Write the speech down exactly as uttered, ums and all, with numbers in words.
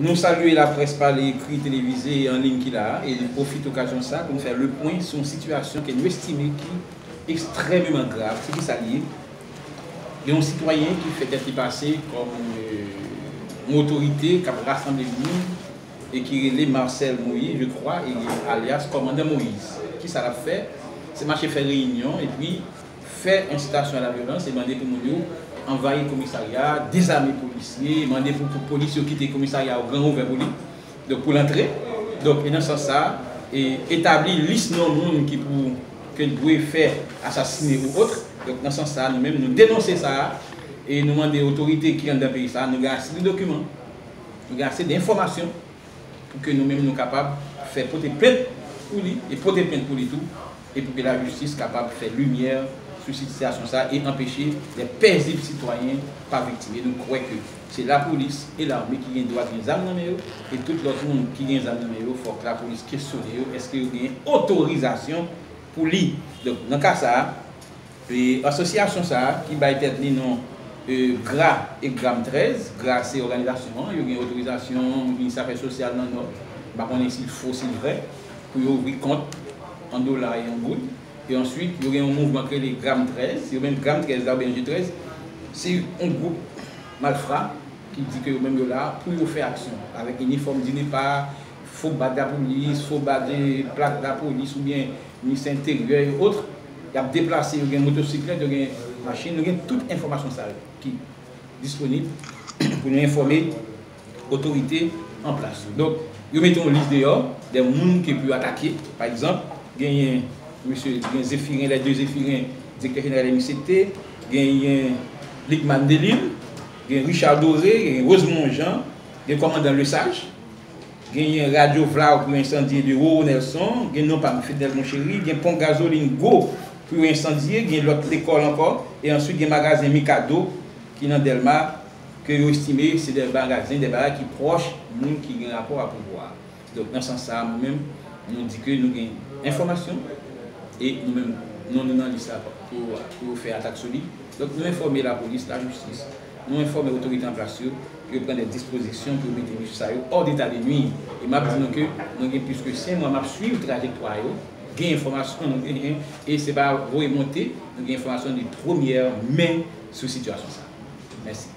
Nou salye laprès pale, ekri, televize e an liy ki la a, e nou pwofite okazyon sa a pou nou fè le pwen sou yon sitiyasyon ke nou estime ki ekstrèmeman grav. Se ki sa l ye? Gen yon sitwayen ki fè tèt li pase kòm, euh, yon otorite k ap rasanble moun e ki rele Marcel Moïse, je crois, e alyas Kòmandan Moïse. Ki sa l ap fè? Se mache fè reyinyon epi fè ensitasyon a la vyolans e mande pou moun yo anvayi komisarya a, dezame polisye, mande pou, pou polis yo kite komisarya a gran ouvè pou li, donk pou l antre. Donk, e nan sans sa a, e etabli lis non moun ki pou, ke l dwe fè asasine ou ot. Donk, nan sans sa a, nou menm, nou denonse sa a e nou mande otorite ki anndan peyi sa a, nou gen ase de dokiman, nou gen ase de enfòmasyon pou ke nou menm nou kapab fè pote plent pou li, e pote plent pou li tou, e pou ke lajistis kapab fè limyè sou sitiyasyon sa a e anpeche de pezib sitwayen pa viktim. E nou kwè ke se lapolis e lame ki gen dwa gen zam nan men yo, e tout lòt moun ki gen zam nan men yo, fòk lapolis kesyone yo, èske yo gen otorizasyon pou li. Donk, nan ka sa a, e asosyasyon sa a ki bay tèt li non, e, GRA e GRAM trèz, GRA se òganizasyon an, yo gen otorizasyon minis afè sosyal nan Nò, m pa konnen si l fo, si l vrè, pou yo ouvri kont an dola e an goud. E answit, yo gen yon mouvman ki rele GRAM trèz, yo menm GRAM trèz la oubyen G trèz, se yon gwoup malfra ki di ke yo menm yo la pou yo fè aksyon avèk inifòm DINEPA, fo badj lapolis, fo badj, e, plak lapolis oubyen minis enteryè e ot. Y ap deplase, yo gen motosiklèt, yo gen machin, yo gen tout enfòmasyon sa yo ki disponib pou nou enfòme otorite an plas yo. Donk, yo mete yon lis deyò de moun ke pou yo atake. Pa egzanp, genyen mesye, gen Zéphirin, les deux Zéphirin, direktè jeneral M I C T, genyen Ligman Delille, gen Richard Doré, gen Rosemond Jean, gen kòmandan Lesage, genyen Radyo Vlaw pou yo ensandye de Roro Nelson, gen non pa m Fidel Monchéry, gen ponp gazolin Go pou yo ensandye, gen lòt lekòl ankò, e answit gen magazen Mikado ki nan Dèlma, ke yo estime se de magazen, de bagay ki pwòch moun ki gen rapò a pouvwa a. Donk, nan sans sa a, nou menm, nou di ke nou gen enfòmasyon, e nou menm, non nou nan lis la pou, pou yo fè atak sou li. Donk, nou enfòme lapolis, lajistis, nou enfòme otorite an plas yo, pou yo pran de dispozisyon pou yo mete mesye sa yo hors d'état de nuire. E m ap di nou ke nou gen plis ke senk mwa m ap swiv trajektwa yo, gen enfòmasyon nou genyen, e se pa voye monte, nou gen enfòmasyon de premyè men sou sitiyasyon sa. Mèsi.